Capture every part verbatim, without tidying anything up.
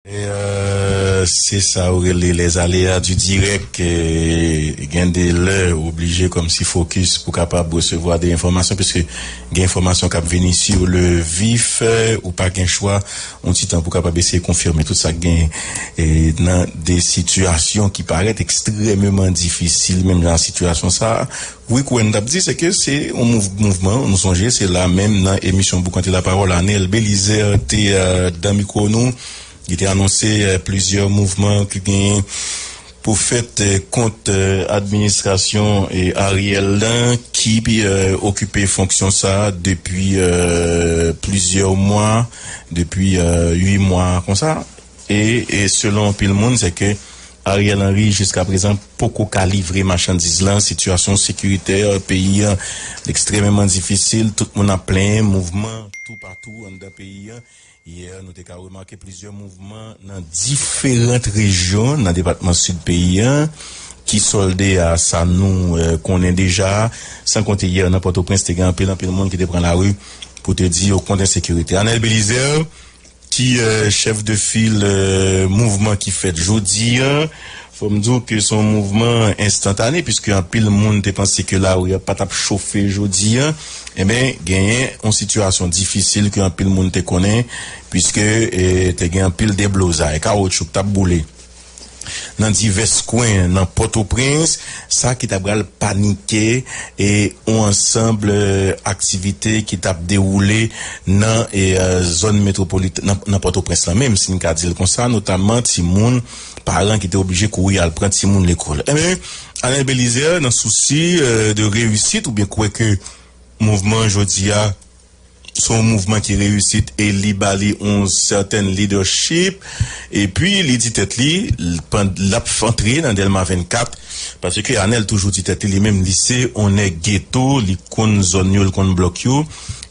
E, euh, se sa ou rele les aléas du direct. E, gen de lè ou oblije kòmsi fokis pou kapab resevwa de enfòmasyon, piske gen enfòmasyon k ap vini sur le vif, e, ou pa gen chwa, yon ti tan pou kapab eseye konfime tout sa k gen, e, nan de sitiyasyon ki parèt ekstrèmeman difisil, menm jan sitiyasyon sa a. Wi, kouwè n t ap di, se ke se yon mouv-, mouvman, nou sonje, se la menm nan emisyon Boukante Lapawòl, Anel Belizaire te, euh, dan mikwo nou, li te anonse, euh, plizyè mouvman ki genyen pou fèt, euh, kont, euh, administrasyon, e, Ariel lan, ki, euh, okipe fonksyon sa a depi, euh, plizyè mwa, depi, euh, uit mwa konsa. E, e selon anpil moun, se ke Ariel Henry, jiska prezan, poko ka livre machandiz lan. Sitiyasyon sekiritè peyi an ekstrèmeman difisil. Tout moun ap plenyen mouvman toupatou anndan peyi an. Yè, nou te ka remake plizyè mouvman nan diferan rejyon nan depatman Sid peyi an ki sòlde a sa nou, eh, konnen deja. San konte yè nan Pòtoprens, te gen anpil, anpil moun ki te pran lari pou te di yo kont ensekirite. Anel Belizaire, ki, eh, chèf de fil, eh, mouvman ki fèt jodi a, fò m di w ke se yon mouvman enstantane, piske anpil moun te panse ke lari a pa t ap chofe jodi a. Enben, genyen yon sitiyasyon difisil ke anpil moun te konnen, piske, eh, te gen anpil deblozay, kawoutchou k t ap boule nan divès kwen nan Pòtoprens, sa ki ta pral panike e yon ansanm, eh, aktivite ki t ap dewoule nan, eh, zòn metwopolit-, nan, nan Pòtoprens lan menm, si n ka di l konsa, notamman timoun, paran ki te oblije kouri al pran timoun lekòl. Enben, Anel Belizaire, nan sousi, eh, de reyisit, oubyen kwè ke mouvman jodi a se yon mouvman ki reyisit e li ba li yon sètèn leadership. Epi li di tèt li, l-, pandan l ap antre nan Dèlma vennkat, paske Anel toujou di tèt li, li menm, li se yon nèg geto, li konn zòn yo, li konn blòk yo.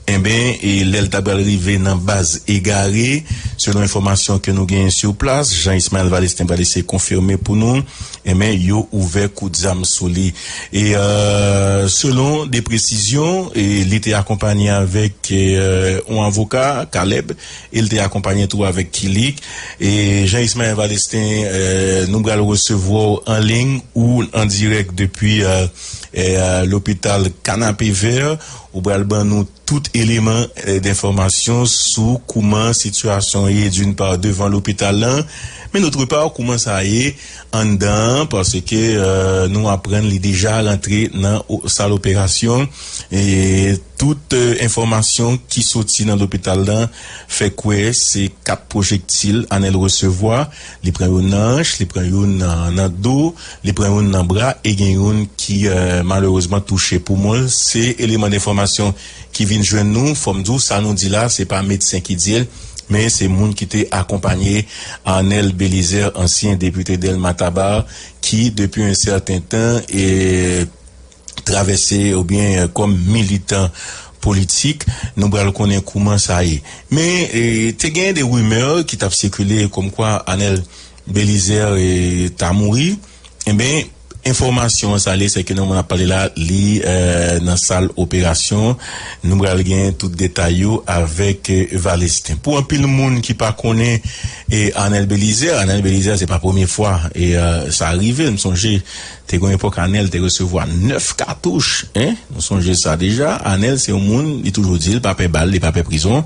Enben, e lè l ta pral rive nan baz egare, selon enfòmasyon ke nou genyen sou plas, Jean Ismaël Valestin pral eseye konfime pou nou, enben, yo ouvè kout zam sou li. E, euh, selon de presizyon, e li te akonpanye avèk, e, euh, yon avoka, Caleb, e l te akonpanye tou avèk Kilik. E Jean Ismaël Valestin, euh, nou pral resevwa w an liy ou an dirèk depi, euh, e, euh, lopital Kanapevè. Ou pral ban nou tout eleman, eh, denfòmasyon sou kouman sitiyasyon ye, d'une part, devan lopital lan, men d'autre part, kouman sa ye anndan an, paske, eh, nou aprann li deja rantre nan o-, sal operasyon. E tout, eh, enfòmasyon ki soti nan lopital lan fè kwè se kat pwojektil Anel resevwa. Li pran youn nan anch, li pran youn nan, nan do, li pran youn nan bra, e gen youn ki, eh, malerezman touche poumon l. Se eleman denfòmasyon ki vin jwenn nou, fò m di w, sa nou di la, se pa medsen ki di l, men se moun ki te akonpanye Anel Belizaire, ansyen depite Dèlma Tabar, ki depi yon sèten tan, e, travèse oubyen, e, kòm militan politik. Nou pral konnen kouman sa ye. Men, e, te gen de rimè ki t ap sikile kòmkwa Anel Belizaire, e, ta mouri. Enben, enfòmasyon an sa li, se ke nan moman n ap pale la, li, eh, nan sal operasyon. Nou pral gen tout detay yo avèk, eh, Valestin. Pou anpil moun ki pa konnen, eh, Anel Belizaire, Anel Belizaire, se pa premye fwa, e, eh, sa rive. M sonje, te gen yon epòk, Anel te resevwa nèf katouch, en. Nou sonje sa deja. Anel, se yon moun, li toujou di, li pa pè bal, li pa pè prizon.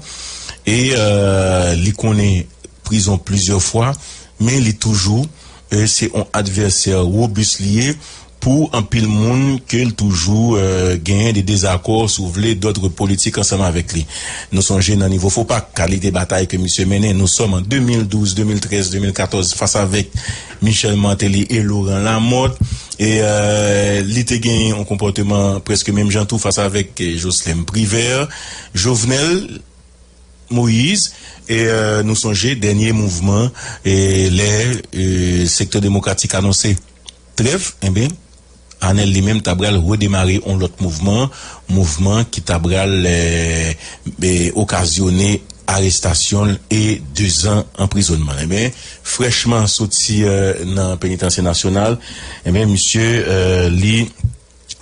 E, eh, li konnen prizon plizyè fwa, men li toujou, eh, se yon advèsè wobis li ye pou anpil moun ke l toujou, eh, genyen de dezakò, si w vle, dòdre politik ansanm avèk li. Nou sonje nan nivo FOPAK, kalite batay ke misye mennen, nou sòm an de mil douz, de mil trèz, de mil katòz, fas avèk Michel Martelly e Laurent Lamothe. E, eh, li te genyen yon konpòteman prèske menm jan tou fas avèk, eh, Jocelerme Privert, Jovenel Moïse, e, eh, nou sonje dènye mouvman, e lè, eh, Sektè Demokratik anonse trèv, enben, Anel li menm ta pral redemare yon lòt mouvman, mouvman ki ta pral, eh, eh, okazyone arestasyon l e dezan anprizònman. Enben, frèchman soti, eh, nan Penitansye Nasyonal, enben, misye, eh, li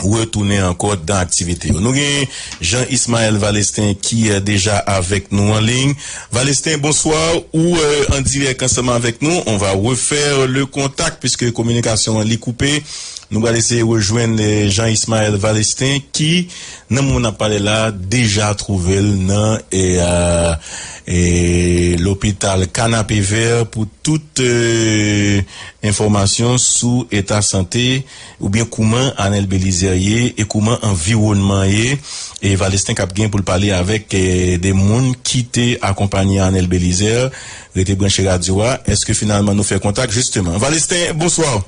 retounen ankò dan aktivite yo. Nou gen Jean Ismaël Valestin ki eh, deja avèk nou an liy. Valestin, bonswa. Ou eh, an dirèk ansanm avèk nou. On va refaire le contact puisque kominikasyon an li koupe. Nou pral eseye rejwenn eh, Jean Ismaël Valestin ki, nan moman n ap pale la, deja twouve l nan eh, eh, eh, lopital Kanapevè pou tout eh, enfòmasyon sou eta sante oubyen kouman Anèl Belizè ye e kouman anviwònman ye. E Valestin k ap gen pou l pale avèk eh, de moun ki te akonpanye Anèl Belizè. Rete branche radyo a. Èske finalman nou fè kontak? Jisteman. Valestin, bonswa.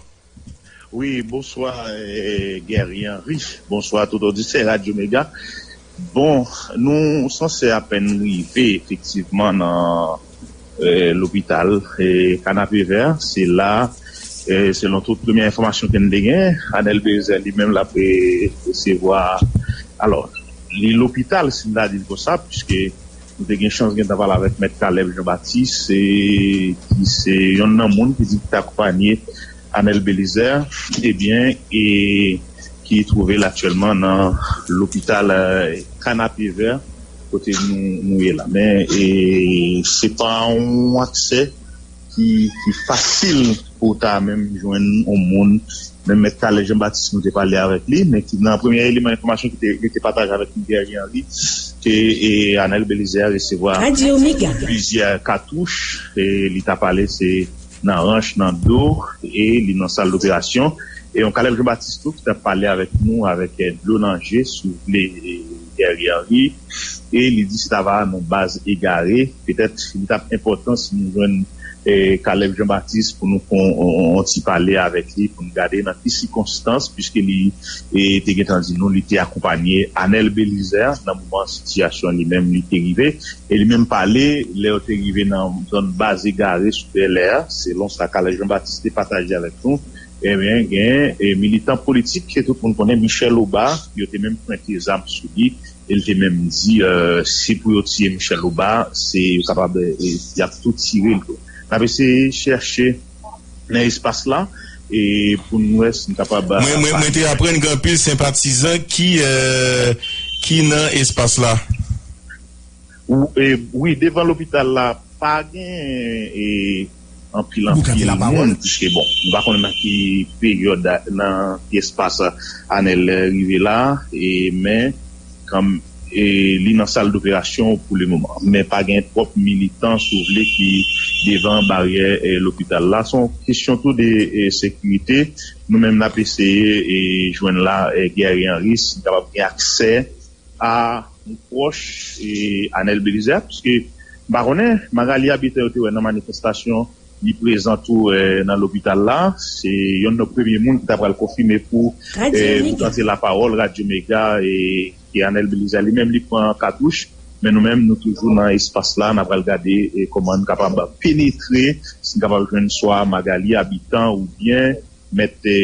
Wi, bonswa eh, Guerrier Henry. Bonswa tout oditè Radyo Mega. Bon, nou sanse apèn rive efektivman nan eh, lopital eh, Kanapevè. Se la, eh, selon tout premye enfòmasyon ke n te gen, Anèl Belizaire li menm l ap eh, resevwa. Alò, li lopital, si n ta di l konsa, piske nou te gen chans gentan pale avèk Mèt Caleb Jean Baptiste, eh, ki se yonn nan moun ki di ki te akonpanye Anèl Belizaire, ebyen, e ki twouve l aktyèlman nan lopital eh, Kanapevè, kote nou, nou ye la. Men e, se pa yon aksè ki, ki fasil pou w ta menm jwenn yon moun. Men Mèt Caleb Jean Baptiste, nou te pale avèk li, men ki nan premye eleman enfòmasyon ki te, ki te pataje avèk nou Guerrier Henry, ke e, Anèl Belizaire resevwa plizyè katouch, e li ta pale se nan ranch, nan do, e li nan sal doperasyon. E yon Caleb Jean Baptiste tou ki t ap pale avèk nou avèk eh, dlo nan je, si w vle, eh, Guerrier Henry. E li di se ta va nan baz egare. Petèt, li t ap enpòtan si nou jwenn eh, Caleb Jean Baptiste pou nou fè yon ti pale avèk li, pou nou gade nan ki sikonstans, piske li eh, te gentan di nou, li te akonpanye Anèl Belizaire nan moman sitiyasyon li menm li te rive. E li menm pale, lè yo te rive nan zòn baz egare sou Bèlè a, selon sa Caleb Jean Baptiste te pataje avèk nou, ebyen, gen eh, militan politik ke tout moun konnen, Michel Obas, yo te menm pwente zam sou li, e l te menm di eh, si pou yo tiye Michel Obas, se yo kapab eh, y ap tou tire l tou. N ap eseye chèche nan espas la e pou n wè si n kapab. Mwen, mwen, mwen te aprann gen anpil senpatizan ki, eh, ki nan espas la. Wi, devan lopital la, pa gen eh, anpil anpil moun, piske bon, nou pa konnen nan ki peryòd, nan ki espas Anèl rive la, e, men kanm, e, li nan sal doperasyon pou le moman. Men pa gen twòp militan, si w vle, ki devan baryè e, lopital la. Se yon kesyon tou de e, sekirite. Nou menm, n ap eseye e, jwenn la e, Guerrier Henry, si n kapab gen aksè a yon pwòch e, Anèl Belizaire, piske m pa konnen, Magalie Habitant yo te wè nan manifestasyon, li prezan tou e, nan lopital la. Se yonn nan premye moun ki ta pral konfime pou e, pou tante lapawòl Radyo Mega e, ke Anèl Belizaire li menm li pran katouch. Men nou menm, nou toujou nan espas la, n ap pral gade e, kòman n kapab penetre, si n kapab jwenn swa Magalie Habitant oubyen Mèt e,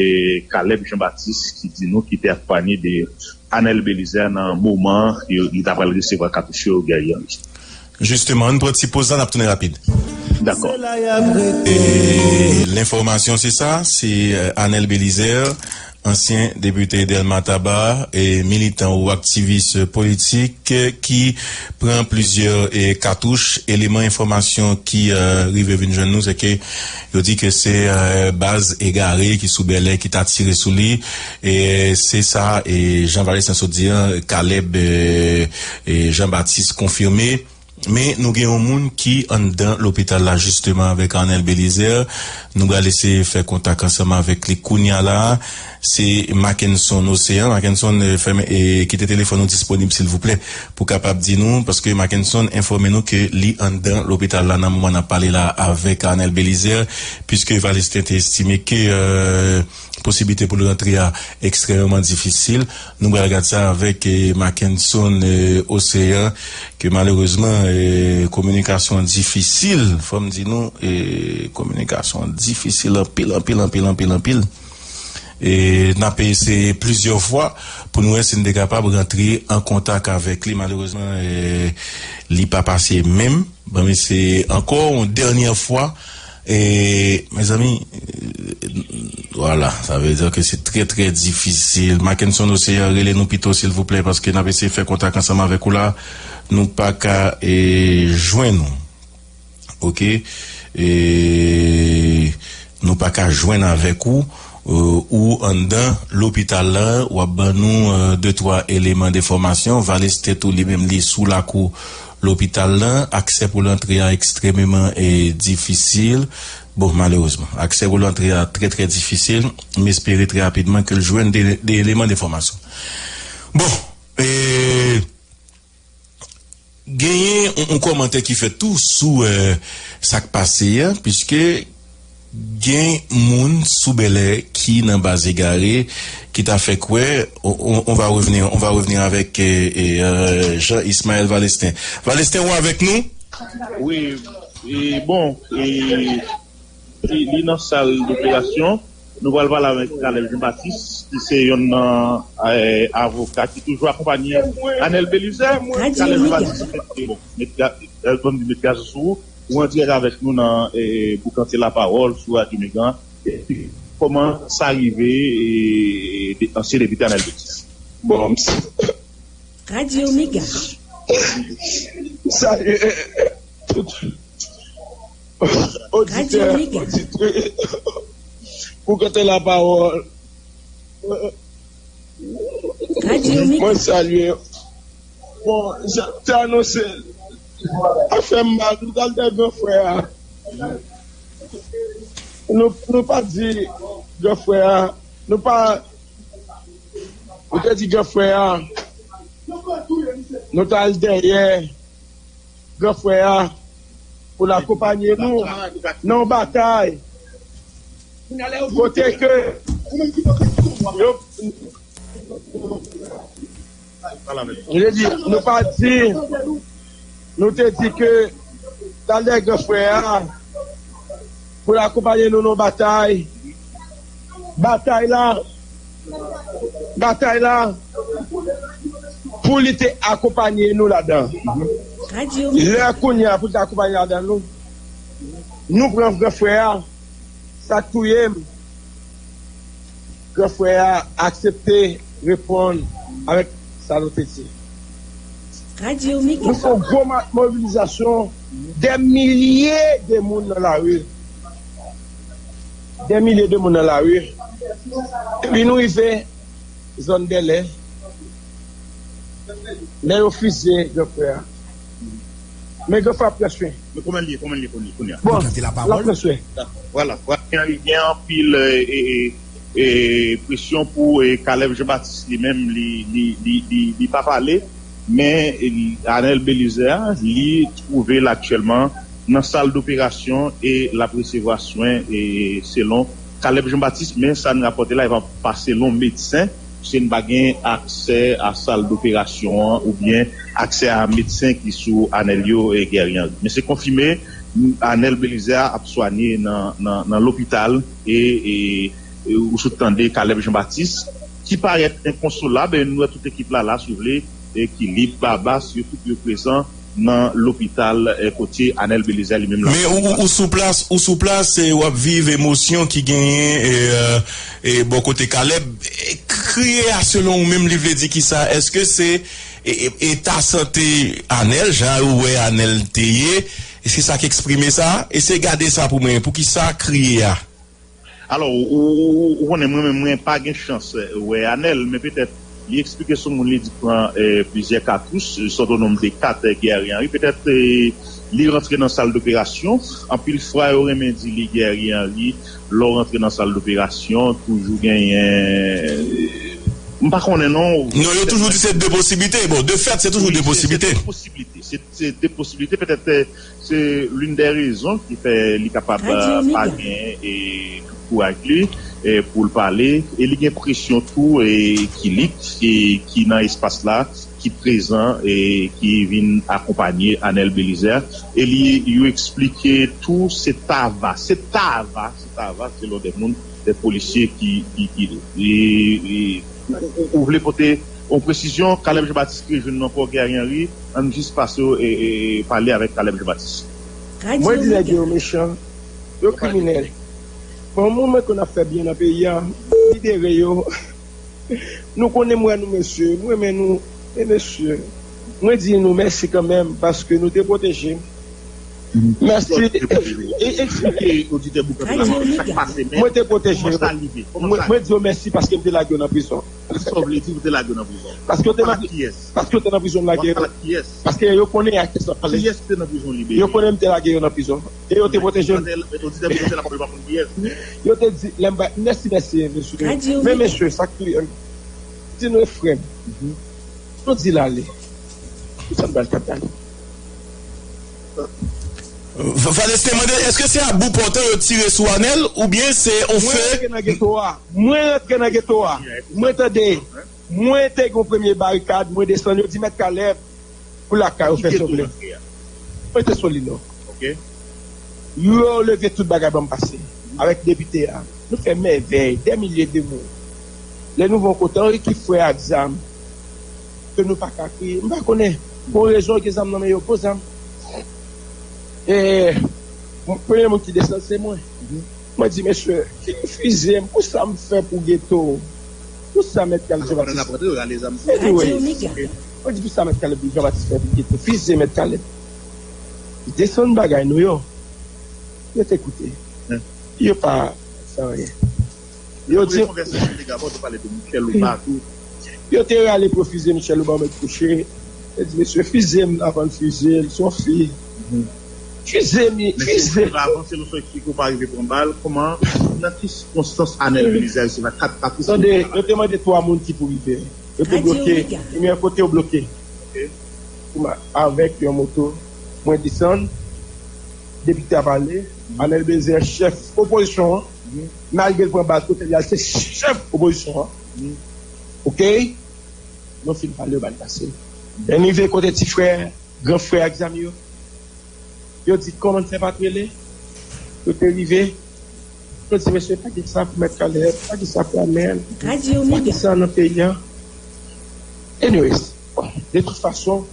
Caleb Jean Baptiste ki di nou ki te akonpanye de Anèl Belizaire nan moman yo, li ta pral resevwa katouch yo Guerrier Henry. Jisteman, ann pran ti poz la, n ap tounen rapid. Dakò. E lenfòmasyon se sa, se eh, Anèl Belizaire, ansyen depite Dèlma Taba, e militan ou aktivis politik eh, ki pran plizyè eh, katouch. Eleman enfòmasyon ki eh, rive vin jwenn nou, se ke yo di ke se eh, baz egare ki sou Bèlè ki ta tire sou li. E se sa e Jean Valestin sot di an, Caleb eh, eh, Jean Baptiste konfime. Men nou gen yon moun ki anndan lopital la jisteman avèk Arnel Belizaire. Nou pral eseye fè kontak ansanm avèk li kounya la. Se Mackenson Océan. Mackenson, eh, fèmen, eh, kite telefòn ou disponib silvouplè pou kapab di nou, paske Mackenson enfòme nou ke li anndan lopital la nan moman n ap pale la avèk Arnel Belizaire, piske Valestin te estime ke, eh, posiblite pou l rantre a ekstrèmeman difisil. Nou pral gad sa avèk eh, Mackenson eh, Océan, ke malerezman eh, kominikasyon an difisil. Fò m di nou, eh, kominikasyon an difisil anpil, anpil, anpil, anpil, anpil. E n ap eseye plizyè fwa pou nou wè si n te kapab rantre an kontak avèk li. Malerezman, eh, li pa pase menm. Ban m eseye ankò yon dènyè fwa. E, mezanmi, eh, Vwala, sa vle di ke se trè, trè difisil. Mackenson Oseyan, rele nou pito, silvouplè, paske n ap eseye fè kontak ansanm avèk ou la. Nou pa ka, e, jwenn ou. Oke? E, nou pa ka jwenn avèk ou. E, ou anndan lopital la, w ap ban nou, e, de, twa eleman de enfòmasyon. Valestin tou, li menm, li sou lakou lopital la. Aksè pou l antre a ekstrèmeman, e, difisil. Bon, malerezman, aksè pou l antre a trè, trè difisil. M espere trè rapidman ke l jwenn de, de eleman de enfòmasyon. Bon, e, genyen yon, yon kòmantè ki fèt tou sou, e, sa k pase a, piske gen moun sou Bèlè ki nan baz egare, ki ta fè kwè, on, on, on va revenir, on va revenir avec, e, e, e, Jean Ismaël Valestin. Valestin, ou avèk nou? Wi, e, bon, e, li, li nan sal doperasyon. Nou pral pale avèk Caleb Jean Baptiste, ki se yonn nan, e, avoka ki toujou akonpanye Anel Belizaire. Caleb Jean Baptiste, bon, met ga-, e, bon, met gazo sou ou. Ou an dirèk avèk nou nan, e, Boukante Lapawòl sou Radyo Mega. E, kòman sa rive, e, de, ansyen depite Anel Belizaire? Bon, Radyo Mega. Salye tout oditè, oditris pou kante lapawòl. Radyo Mega. Mwen salye. Bon, jan te anonse, afè m mal, nou t al dèyè gran frè a. Nou, nou pa di gran frè a, nou pa, nou te di gran frè a, nou t al dèyè gran frè a pou l akonpanye nou nan yon batay kote ke yo, nou te di, nou pa di, nou te di ke t al dèyè gran frè a pou l akonpanye nou nan batay. Batay la, batay la, pou li te akonpanye nou ladan. Lè kounye a pou li te akonpanye ladan nou, nou pran gran frè a, sa k touye m, gran frè a aksepte reponn avèk sa nou te di. Nou fè yon gwo ma-, mobilizasyon, dè milye de moun nan lari. Dè milye de moun nan lari. Epi nou rive zòn Bèlè, lè yo fizye gran frè a. Men gran frè ap pran swen. Men kòman l ye, kòman l ye kounye, kounye a? Bon, l ap pran swen. Dakò, vwala, vwala. Gen, gen anpil, e, e, e, e, presyon pou, e, Caleb Jean Baptiste li menm, li, li, li, li, li pa pale. Men, e, Anel Belizaire, li twouve l aktyèlman nan sal doperasyon e l ap resevwa swen, e, selon Caleb Jean Baptiste, men sa n rapòte la, e pa, pa selon medsen, paske n pa gen aksè a sal doperasyon an oubyen aksè a medsen ki sou Anel yo, e, Guerrier Henry. Men se konfime, Anel Belizaire ap swanye nan, nan, nan lopital e, e, e ou sot tande Caleb Jean Baptiste, ki parèt enkonsolab, e nou wè tout ekip la la, si w vle, e ki lib, babas, yo tout yo prezan nan lopital, e, kote Anel Belizaire li menm la. Men ou, ou, ou sou plas, ou sou plas, e w ap viv emosyon ki genyen, e, e, e bò kote Caleb. E, kriye a, selon ou menm, li vle di kisa? Èske se, e, e, eta sante Anel, jan ou wè Anel te ye? E se sa k eksprime sa? Eseye gade sa pou mwen. Poukisa kriye a? Alò, ou, ou, ou, ou konnen mwen menm, mwen pa gen chans, eh, wè Anel, men petèt li eksplike sou moun li di pran, eh, plizyè katouch, eh, sòt o nonm de kat, eh, Guerrier Henry. Petèt, eh, li rantre nan sal doperasyon. Anpil fwa, yo renmen di li Guerrier Henry, lè w rantre nan sal doperasyon, toujou genyen, eh, m pa konnen non. Non, yo toujou di se de posiblite. Bon, de fèt, se toujou de posiblite. Wi, se, se de posiblite. Se, se de posiblite. Petèt, eh, Se l'une des raisons ki fè li kapab, eh, pa gen, eh, tout kouraj li, eh, pou l pale. E li gen presyon tou, eh, ki lit, eh, ki nan espas la, ki prezan, eh, ki vin akonpanye Anel Belizaire. E li, yo eksplike tou, se tava, se tava, se tava, selon de moun, de polisye ki, ki, ki, e, e, ou, ou, ou vle pote yon presizyon, Caleb Jean Baptiste ki rejwenn nou ankò, Guerrier Henry, ann jis pase, e, e, pale avèk Caleb Jean Baptiste. Mwen di nèg yo mechan, yo kriminèl. Bon, moun mwen konn ap fè byen nan peyi a, libere yo. Nou konnen m wè nou mesye, m renmen nou, e mesye. Mwen di nou mèsi kanmenm paske nou te pwoteje m. Mèsi. E eksplike oditè Boukante la sa k pase, men mwen te pwoteje yo. Mwen di yo mèsi paske m te lage yo nan prizon. Sa w vle di ou te lage yo nan prizon? Paske yo te nan, paske yo te nan prizon m lage yo. Paske yo konnen a kiyès m ap pale. Kiyès ki te nan prizon libere? Yo konnen m te lage yo nan prizon. E yo te pwoteje m. Oditè Boukante la pa konn kiyès. Yo te di, lè m ba, mèsi, mèsi, mesye. Men mesye, sa k pi, di nou e frè m. Nou di l ale. Pou sa n pral tap ale. Valesten mande, èske se a bout pòtan yo tire sou Anèl oubyen se on fe? Mwen rantre nan geto a. Mwen rantre nan geto a. Mwen tande. Mwen te gen yon premye barikad, mwen desann, yo di, Mèt Caleb, pou lakay ou fè sa w vle. Mwen te Solino. Yo leve tout bagay ban m pase. Avèk depite a. Nou fè mèvèy, dè milye de moun. Lè nou vin yon kote, ann ekip frè ak zam. Ke nou pa ka kriye. M pa konnen. Bon rezon, gen zam nan men yo, bon zam. E, premye moun ki desann, se mwen. Mwen di, mesye, ki fize m, pou sa m fè pou geto? Pou sa Mèt Caleb Jean Baptiste? Anyway, mwen di, pou sa Mèt Caleb Jean Baptiste fè pou geto? Fize Mèt Caleb. Desann bagay nou yo. Yo te koute. Yo pa fè anyen. Yo di, yo te rale pou fize Michel Obama met kouche. Yo di, mesye, fize m avan l fize l, se yon fi. Fize m, fize m. Avan, selon sa w eksplike, ou pa rive pran bal. Kòman, nan ki sikonstans Anèl Belizaire resevwa kat, kat? Tande, yo te mande twa moun ki pou rive. Yo te bloke. Premye kote yo bloke. Avèk yon moto. Mwen desann. Depite a pale. Anèl Belizaire, chèf opozisyon an. Malgre l pran bal kote l al, se chèf opozisyon an. Oke? Nou fin pale, yo ba l pase. Lè n rive kote ti frè, gran frè ak zanmi yo, yo di, kòman n fè pa t rele? Yo te rive. Yo di, mesye, pa gen sa pou Mèt Caleb, pa gen sa pou Anèl, pa gen sa nan peyi a. Anyways, de tout fason,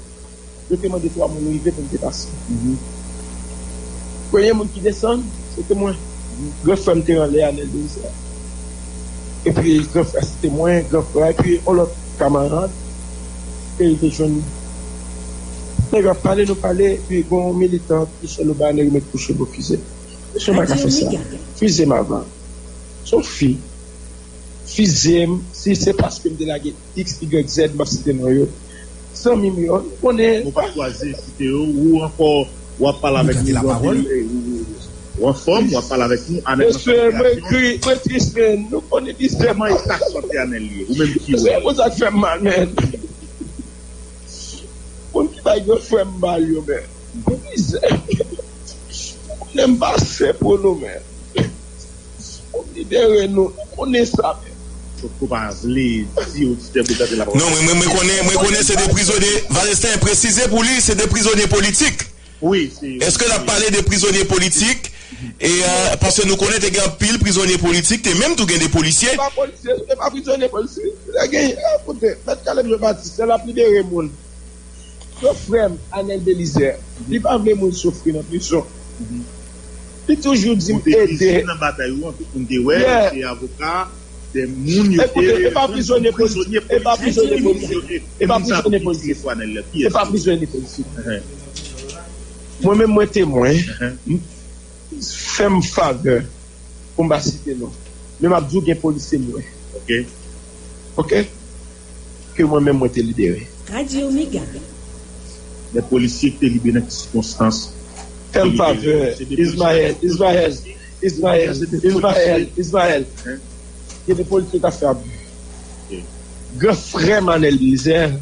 yo te mande twa moun rive pou n te pase. Premye moun ki desann, se te mwen. Gran frè m te anlè a, Anèl Belizaire. Epi gran frè, se te mwen, gran frè, epi yon lòt kamarad te rive jwenn nou. Nèg yo ap pale, nou pale, epi gon militan, Michel Obama, nèg yo met kouche pou fize. Mesye, m pa ka fè sa. Fize m avan. Se yon fi. Fize m, si se paske m te lage X, Y, Z, m ap site non yo. Zanmi m yo, nou konnen. Ou pa chwazi site yo, ou ankò, w ap pale avèk nou, ou anfòm, w ap pale avèk nou, Anèl nan fè kòman e tris, men, nou konnen li sèman e sa k sante Anèl ye, ou menm ki wè. Konsa k fè m mal, men. Moun ki bay gran frè m bal yo, men. Mizè. Ou konnen m pa se pou nou, men. Ou libere nou, nou konnen sa, men. Donk, ou pa vle di oditè Boukante la pa. Non, mwen, mwen, mwen konnen, mwen konnen se de prizonye, Valesten presize pou li, se de prizonye politik. Wi, se. Èske l ap pale de prizonye politik? E, euh, paske nou konnen te gen anpil prizonye politik, te menm tou gen de polisye. Se pa polisye, se pa prizonye politik. Te gen, eh, koute, Mèt Caleb Jean Baptiste, se l ap libere moun. Gran frè m, Anèl Belizaire, li pa vle moun soufri nan prizon. Li toujou di m ede. Ou te vizib nan batay ou an, tout moun te wè, se avoka, de moun yo te. Ekoute, e pa prizonye politik, e pa prizonye politik, e pa prizonye politik, e pa prizonye politik. Mwen menm, mwen temwen, fè m favè pou m pa site non. Men m ap di w gen polisye m wè. Ok. Ok? Ke mwen menm mwen te libere. Radyo Mega. De polisye ki te libere nan ki sikonstans? Fè m favè, Ismaël, Ismaël, Ismaël, Ismaël, Ismaël. Gen de polisye k ap fè abi. Gran frè m Anèl Belizaire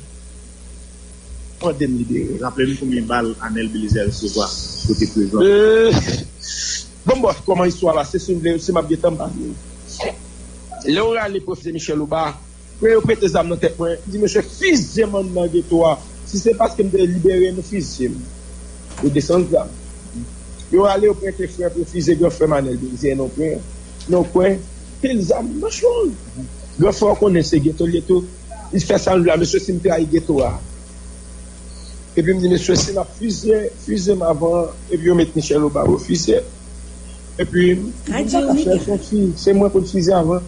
mande m libere. Raple nou konbyen bal Anèl Belizaire resevwa kote prezan? Euh, bon, bon, kòman istwa a pase, si w vle, si m ap gen tan, m pale. Lè yo rale pwofesè Michel Obama, yo prete zam nan tèt mwen, di, mesye, fize m anndan geto a. Si se paske m te libere nou, fize m. Yo desann zam. Yo ale, yo prete frè pou fize gran frè m Anèl Belizaire nan kwen. Nan kwen, pil zam, nan chòl. Gran frè w konnen se geto l ye tou. Li fè sa l vle a, mesye, si m trayi geto a. Epi m di, mesye, si n ap fize, fize m avan, epi yo met Michel Obama yo fize. Epi, m pa ka fè l, se yon fi, se mwen konn fize avan.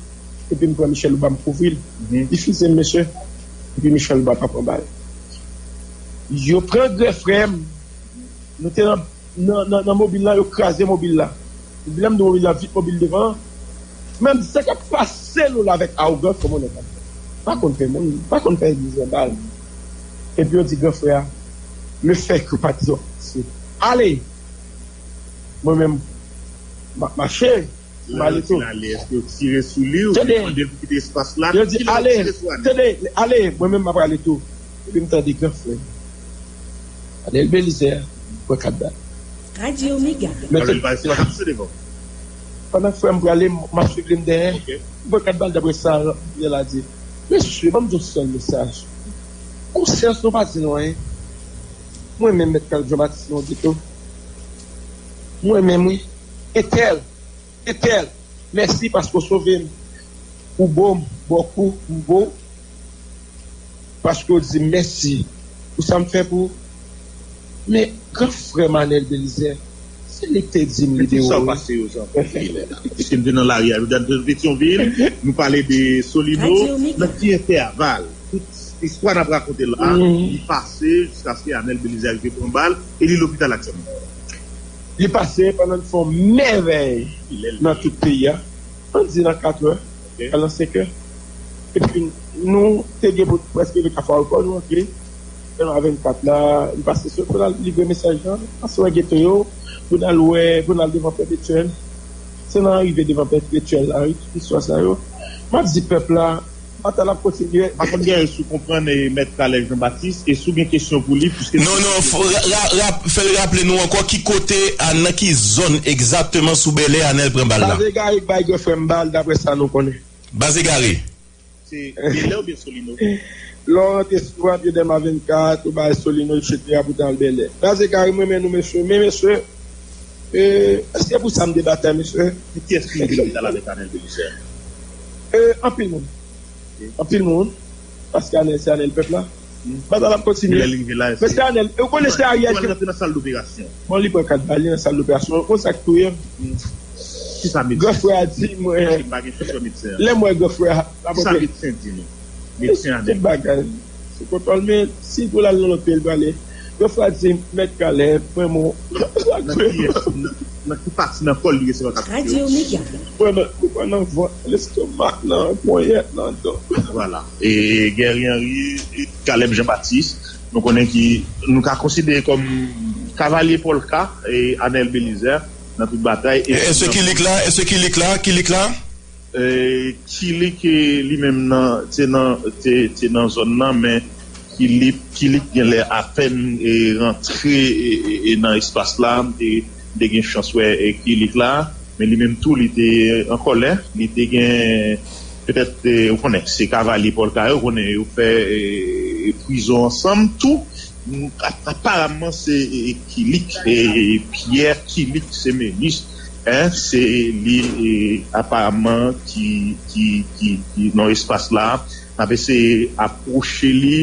Epi m pran Michel Obama m kouvri l. Li fize m, mesye. Epi Michel Obama pa pran bal. Yo pran gran frè m. Nou te nan, nan, nan, nan mobil la, yo kraze mobil la. Epi lè m di mobil la, vit mobil devan an. Men m di, sa k ap pase nou la avèk awogans kòman nèg la? Pa konn fè moun, pa konn fè bizwen bal. Epi yo di gran frè a, le fè ke patizan se ale. Mwen menm, m ap mache, m ale tou. Tande, yo di ale, tande, ale, mwen menm m ap ale tou. Epi m tande gran frè m, Anèl Belizè, pran kat bal. Radyo Mega. Pandan frè m prale, m ap swiv li m dèyè. M pran kat bal, daprè sa Anèl la di. Mesye, ban m di yon sèl mesaj. Konsyans nou pa di nou anyen. Mwen menm, Mèt Kaleb Jean Baptiste, se yon geto. Mwen menm, wi. Etèl, Etèl, mèsi paske w sove m. Ou bo m, bòkou, m bo w. Paske w di m mèsi pou sa m fè pou ou. Men, gran frè m Anèl Belizè, se li k te di m li dewo wi. Sa w pase yo, Jean Pierre? Piske m te nan lari a, jodi a, nou te nan Petyonvil, nou pale de Solino, nan ki entèval tout istwa n ap rakonte la, li pase jiskaske Anèl Belizè rive pran bal, e li lopital aktyèlman. Li pase pandan l fè yon mèvèy nan tout peyi a. Ann di nan katrè, al nan senkè. Epi nou te gen pou prèske rive Kafou Aewopò, nou antre. Nan vennkat la, li pase sou pou l al livre mesaj lan. Pase wè geto yo, pou n al wè, pou n al devan Pèpetyèl. Se nan rive devan Pèpetyèl la, wi, tout istwa sa yo. M ap di pèp la, batay la ap kontinye. M pa konn gen si w konprann, e, Mèt Caleb Jean Baptiste, e si w gen kesyon pou li, piske... Non, non, fè l raple nou ankò ki kote, a, nan ki zòn egzakteman sou Bèlè Anèl pran bal la. Baz Egare k bay gran frè m bal, daprè sa nou konnen. Baz Egare. Se Bèlè oubyen Solino? Lè w rantre sou Anpye Dèma vennkat, ou bay Solino, etsetera, pou ta al Bèlè. Baz Egare, m renmen nou, mesye. Men, mesye, e, se pou sa m te batay, mesye. E kiyès ki rive lopital avèk Anèl Belizaire? E, anpil moun. Anpil moun. Paske Anèl, se Anèl pèp la. Batay la ap kontinye. Lè l rive la, men se Anèl. Ou konnen se Ariel ki rantre nan sal doperasyon. Bon, li pran kat bal, li nan sal doperasyon. Ou konn sa k touye m? Kisa medsen di? Gran frè a di mwen, lè m wè gran frè a, kisa medsen di nou? Medsen a tout bagay. Se kontwòl, men si pou l al nan lòt peyi, l prale. Gran frè a di, Mèt Caleb, mwen, mwen, nan ki, nan, nan ki pati nan kò l li resevwa kat touye? Mwen, nan, mwen, nan vant, lestomak, nan ponyèt, nan do. Vwala. E Guerrier Henry, e Caleb Jean Baptiste, nou konnen ki, nou ka konsidere kòm kavalye pòlka, e Anèl Belizaire, nan tout batay. E, èske Kilik la? Èske Kilik la? Kilik la? E, Kilik, e, li menm nan, te nan, te, te nan zòn nan, men Kilik, Kilik genlè apèn, e, rantre, e, e, e, nan espas la, m te, m te gen chans wè, e, Kilik la, men li menm tou, li te an kòlè, li te gen, petèt, e, ou konnen, se kavalye pòlka yo, ou konnen, yo fè, e, prizon ansanm tou. Ap-, aparamman, se, e, Kilik, e, Pierre Kilik, se menis, en, se li, e, aparamman, ki, ki, ki, ki nan espas la. N ap eseye apwoche li,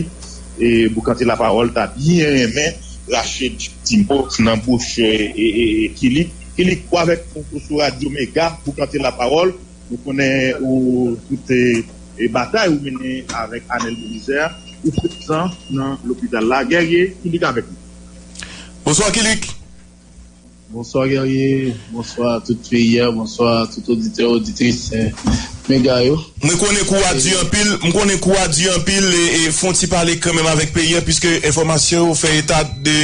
e, Boukante Lapawòl ta byen renmen rache ti mo nan bouch, e, e, e, Kilik. Kilik, ou avèk nou sou Radyo Mega, Boukante Lapawòl. Nou konnen ou tout, e, e, batay ou mennen avèk Anèl Belizaire, ou prezan nan lopital la. Guerrier, Kilik avèk nou. Bonswa, Kilik. Bonswa, Guerrier. Bonswa, tout peyi a. Bonswa, tout oditè, oditris, e, Mega yo. Mwen konnen kou a di anpil, mwen konnen kou a di anpil, e, e, fè yon ti pale kanmenm avèk peyi a, piske enfòmasyon yo fè eta de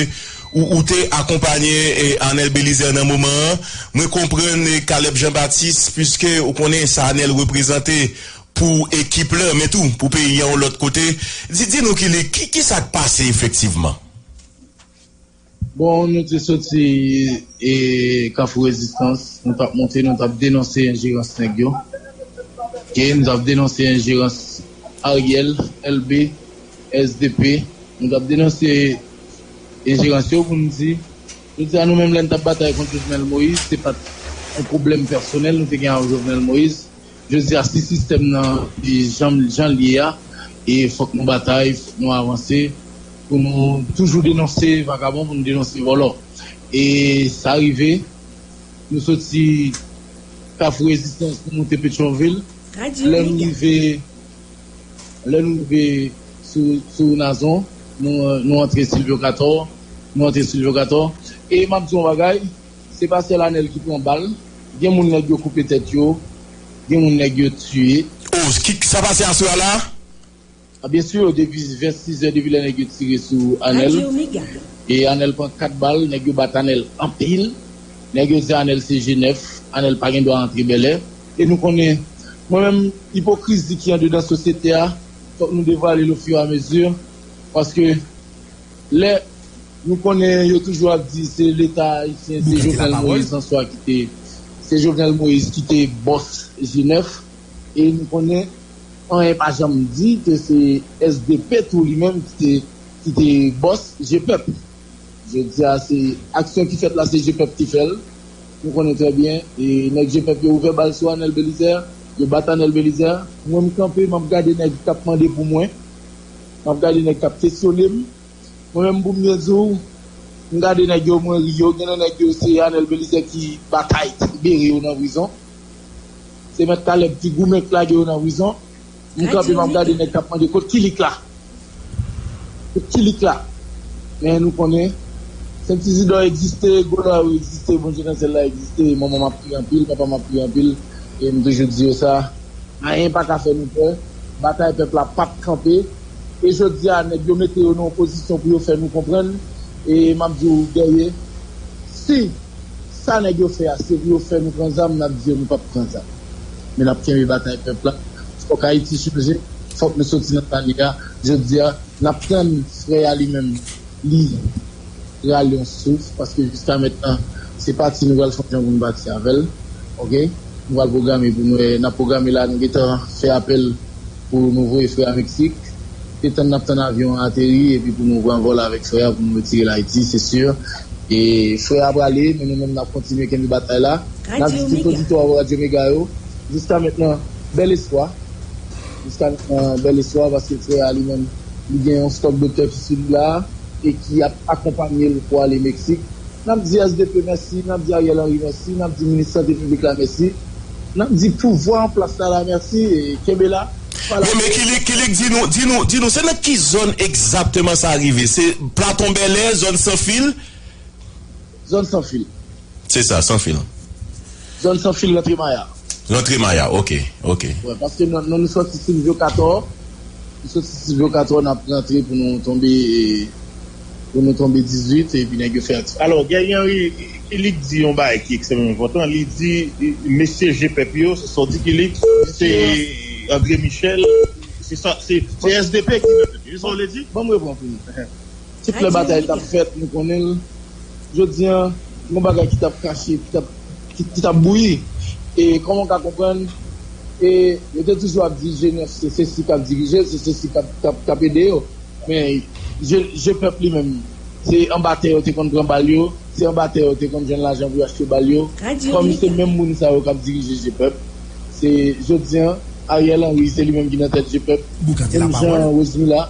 ou, ou te akonpanye, e, Anèl Belizaire nan moman an. Mwen konprann, e, Caleb Jean Baptiste, piske ou konnen sa Anèl reprezante pou ekip la, men tou pou peyi a yon lòt kote. Di, di nou, Kilik, ki, ki sa k pase efektivman? Bon, nou te soti, e, Kafou Rezistans, nou t ap monte, nou t ap denonse enjerans nèg yo. Oke, nou t ap denonse enjerans Ariel, L B, S D P. Nou t ap denonse enjerans yo pou nou di, nou di a nou menm lè n t ap batay kont Jovenel Moïse, se pa t yon pwoblèm pèsonèl nou te gen ak Jovenel Moïse. Jodi a, si sistèm nan, li jan, jan l ye a, e fòk nou batay, fòk nou avanse, pou nou toujou denonse vagabon, pou nou denonse vòlò. E sa rive, Nou soti Kafou Rezistans, nou moute Petyonvil. Lè nou rive, lè nou rive sou, sou Nazon, nou, nou antre Silvyo Katò, nou antre Silvyo Katò. E m ap di yon bagay, se pa sèl Anèl ki pran bal, gen moun nèg yo koupe tèt yo, gen moun nèg yo tiye. Oh, ki, sa pase aswè a la? Ah, byen si, depi vennsis zè, depi lè nèg yo tire sou Anèl. E Anèl pran kat bal, nèg yo bat Anèl anpil. Nèg yo di Anèl se G nèf, Anèl pa gen dwa antre Bèlè. E nou konnen, mwen menm, ipokrizi ki andedan sosyete a, fòk nou devwale l ofiramezi, paske lè nou konnen yo toujou ap di se Leta ayisyen, se Jovenel Moïse answa ki te, se Jovenel Moïse ki te bòs G nèf, e nou konnen anyen pa janm di ke se S D P tou li menm ki te, ki te bòs G pèp. Jodi a, se aksyon ki fèt la, se G pèp ki fè l. Nou konnen trè byen, e nèg G pèp yo ouvè bal sou Anèl Belizaire, yo bat Anèl Belizaire. Mwen, m kanpe, m ap gade nèg k ap mande pou mwen, m ap gade nèg k ap kesyone m. Mwen menm, pou m byen di w, m gade nèg yo, mwen ri yo. Gen nan nèg yo, se Anèl Belizaire ki batay, ki bere yo nan prizon. Se Mèt Caleb ki goumen, ki lage yo nan prizon. M kanpe, m ap gade nèg k ap mande kot Kilik la. Kot Kilik la. Men nou konnen, Sent Izidò egziste, Golo yo egziste, Bondye nan syèl la egziste. Manman m ap priye anpil, papa m ap priye anpil. E m toujou di yo sa. Anyen pa ka fè nou pè. Batay pèp la p ap kanpe. E jodi a, nèg yo mete yo nan yon pozisyon pou yo fè nou konprann. E m ap di w, Guerrier, si sa nèg yo fè a, se pou yo fè nou pran zam, n ap di yo nou p ap pran zam. Men n ap kenbe batay pèp la. Fòk Ayiti chanje. Fòk nou soti nan sa n ye a. Jodi a, n ap tann frè a li menm. Li rale yon souf, paske jiska mentnan, se pati nou pral fè yon jan pou nou pati avè l. Oke? Nou pral pwograme pou nou, n ap pwograme la, nou gentan fè apèl pou nou voye frè a Meksik. Se tann n ap tann avyon an ateri, epi pou nou pran vòl avèk frè a, pou nou retire l Ayiti, se si. E frè a prale, men nou menm n ap kontinye kenbe batay la. N ap di tout oditè Radyo Mega yo, jiska mentnan, bèl espwa. Jiska mentnan, bèl espwa, paske frè a li menm, li gen yon stòk doktè ki sou li la, e ki ap akonpanye l pou ale Meksik. N ap di S D P mèsi, n ap di Ariel Henry mèsi, n ap di minis sante piblik la mèsi, n ap di pouvwa an plas la la mèsi, e kenbe la. Bon, men Kilik, Kilik, di nou, di nou, di nou, se nan ki zòn egzakteman sa rive? Se Platon Bèlè, zòn Sanfil? Zòn Sanfil. Se sa, Sanfil. Zòn Sanfil, rantre Maya. Rantre Maya, oke, oke. Wi, paske nou, nou, nou soti Silvyo Katò, nou soti Silvyo Katò, n ap rantre pou nou tonbe, pou nou tonbe dizuit, epi nèg yo fè aktif. Alò, Guerrier Henry, Kilik di yon bagay ki ekstrèmman enpòtan. Li di, mesye G pèp yo, se sa w di, Kilik, se André Michel, se sa, se, se S D P ki nan tèt yo. Se sa w vle di? Ban m reponn pou nou. Tout lè batay t ap fèt, nou konnen l. Jodi a, gon bagay ki t ap kache, ki t ap, ki, ki t ap bouyi. E kòman w ka konprann, e yo te toujou ap di G nèf se sesi k ap dirije l, se sesi k ap, k ap, k ap ede yo. Men, G, G pèp li menm, se anba tè yo te konn pran bal yo, se anba tè yo te konn jwenn lajan pou yo achte bal yo. Kòm se menm moun sa yo k ap dirije G pèp, se jodi a, Ariel Henry, se li menm ki nan tèt G pèp. Menm jan Rosemila,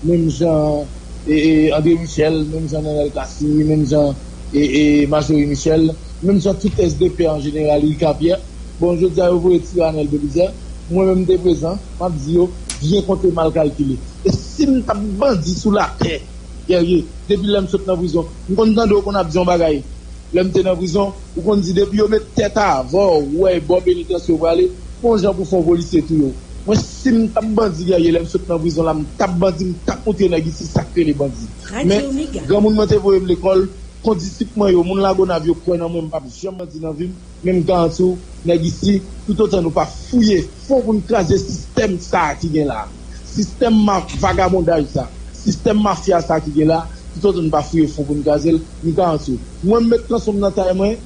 menm jan e, e, André Michel, menm jan Nenel Cassy, menm jan e, e, Marjorie Michel, menm jan tout S D P an jeneral, Ricapierre. Bon, jodi a, yo voye tire Anèl Belizaire. Mwen menm, m te prezan, m ap di yo, byen konte, mal kalkile. E si m t ap bandi sou latè, Guerrier, depi lè m sot nan prizon, m konn tande w konn ap di yon bagay. Lè m te nan prizon, ou konn di depi yo met tèt avè w, ou wè bò penitansye w prale, gon jan pou fè yon polisye touye w. Mwen, si m t ap bandi, Guerrier, lè m sot nan prizon la, m t ap bandi, m t ap montre nèg isi sa k rele bandi. Men, granmoun mwen te voye m lekòl, kondisip mwen yo, moun Lagonav yo kwè nan mwen, m p ap janm bandi nan vi m. Men m garanti w, nèg isi, toutotan nou pa fouye fon pou n kraze sistèm sa a ki gen la, sistèm ma-, vagabondaj sa, sistèm mafya sa ki gen la, toutotan nou pa fouye fon pou n kraze l, m garanti w. Mwen, m met kanson m nan tay mwen,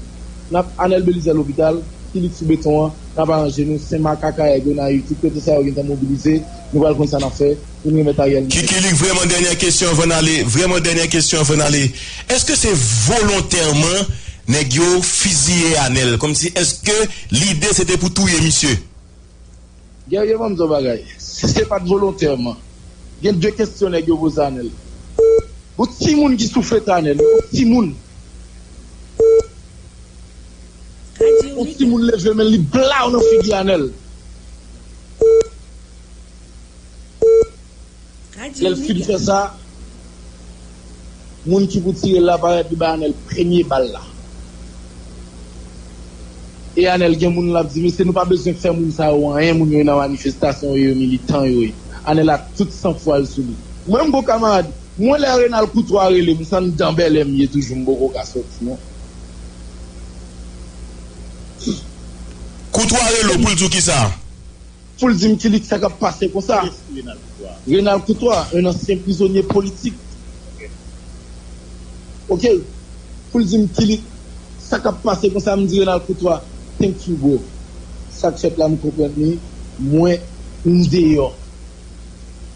n ap Anèl Belizaire lopital, Kilik sou beton an, n ap aranje nou, Senmak, Akayè, Gonayiv, tout kote sa yo gentan mobilize, nou pral konn sa n ap fè. Pou nou remèt Ariel Henry. Kilik, vrèman dènyè kesyon anvan n ale. Vrèman dènyè kesyon anvan n ale. Èske se volontèman nèg yo fiziye Anèl? Kòmsi, èske lide se te pou touye misye? Guerrier, ban m di w bagay. Si se pa t volontèman, gen de kesyon nèg yo poze Anèl. Yon timoun ki souflete Anèl, yon timoun. Yon timoun leve men li blaw nan figi Anèl. Lè l fin fè sa, moun ki pou tire l la parèt, li bay Anèl premye bal la. E Anèl gen moun l ap di, mesye, nou pa bezwen fè moun sa yo anyen, moun yo nan manifestasyon yo, yo militan yo ye. Anèl ak tout sanfwa l sou li. Mwen, m gon kamarad, mwen lè Renal Koutwa rele m, se anndan bèlè m ye toujou, m poko ka sòti, non. Koutwa rele w pou l di w kisa? Pou l di m, Kilik, sa k ap pase konsa? Renal Koutwa, un ancien prisonnier politique. Ok. Pou l di m, Kilik, sa k ap pase konsa? M di Renal Koutwa, thank you, bro. Sa k fèt la, m konprann li. Mwen, m deyò.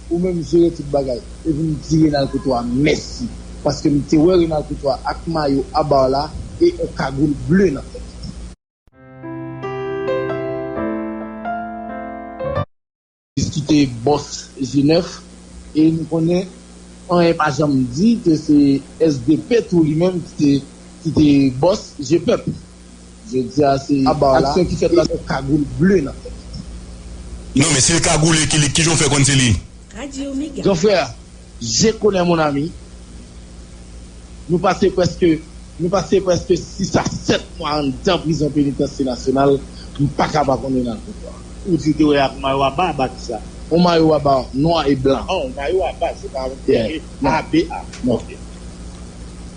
Ou menm jere tout bagay. Epi m di Renal Koutwa mèsi. Paske m te wè Renal Koutwa ak mayo Aba la e yon kagoul ble nan tèt. Ki te bòs G nèf, e nou konnen anyen pa janm di ke se S D P tou li menm ki te, ki te bòs G pèp. Jodi a se aksyon ki fèt la, se yon kagoul ble nan tèt. Non, men si l kagoule, Kilik, kijan w fè konn se li? Gran frè, je connais mon ami. Nou pase prèske, nou pase prèske sis a sèt mwa anndan prizon penitansye nasyonal, m pa ka pa konn Renal Koutwa. Ou di w te wè ak mayo Aba, Aba kisa? Yon mayo Aba nwa e blan. Oh, mayo Aba, se pa A B A. Ok.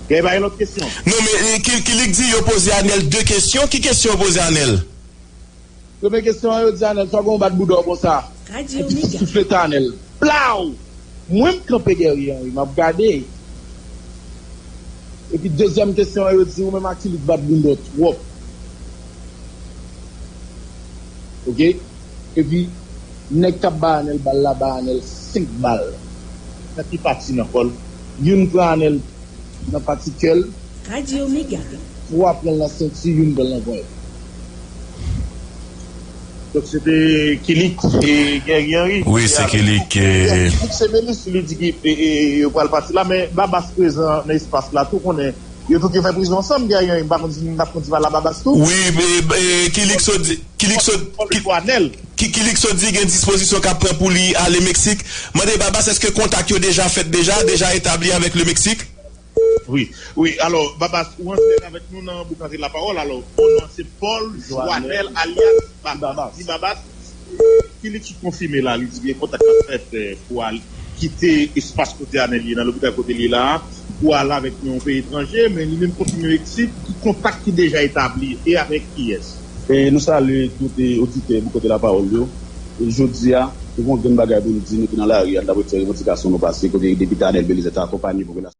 Gen pa gen lòt kesyon? Non, men Kilik di yo poze Anèl de kesyon. Ki kesyon yo poze Anèl? Premye kesyon an, yo di Anèl, sa w gen yon bat bouda w konsa? Radyo Mega. Souflete Anèl. Blaw! Mwen, m kanpe dèyè Henry, m ap gade. Epi dezyèm kesyon an, yo di ou menm ak Kilik bat bouda w twòp. Ok? Epi nèg k ap bay Anèl bal la bay Anèl senk bal. Nan ki pati nan kò l? Youn pran Anèl nan pati kè l. Radyo Mega. Twa pran l nan senti, youn pran l nan ponyèt. Donk se te Kilik e Guerrier Henry. Wi, se Kilik. Kilik se minis, li di ki yo pral pati la, men Babas prezan nan espas la tou, konnen yo tout yo fè prizon ansanm, Guerrier Henry, m pa konn si n ap konn si pa la Babas tou. Wi, Kilik sot di, Kilik sot, Kilik sot di gen dispozisyon k ap pran pou li ale Meksik. Mande Babas, èske kontak yo deja fèt deja, deja etabli avèk le Meksik? Wi, wi, alò, Babas, ou an dirèk avèk nou nan Boukante Lapawòl, alò, mon non se Paul Joanel alyas Babas, Ti Babas, Kilik ki konfime la, li di gen kontak k ap fèt pou al kite espas kote Anèl ye, nan lopital kote l ye la a, pou al avèk yon peyi etranje, men li menm konfime Meksik, ki kontak ki deja etabli e avèk kiyès? E nou salye tout oditè Boukante Lapawòl yo. E jodi a, nou gen yon grenn bagay pou nou di, nou te nan lari a, n t ap retire revandikasyon nou pase, kote depite Anèl Belizaire te akonpaye popilasyon.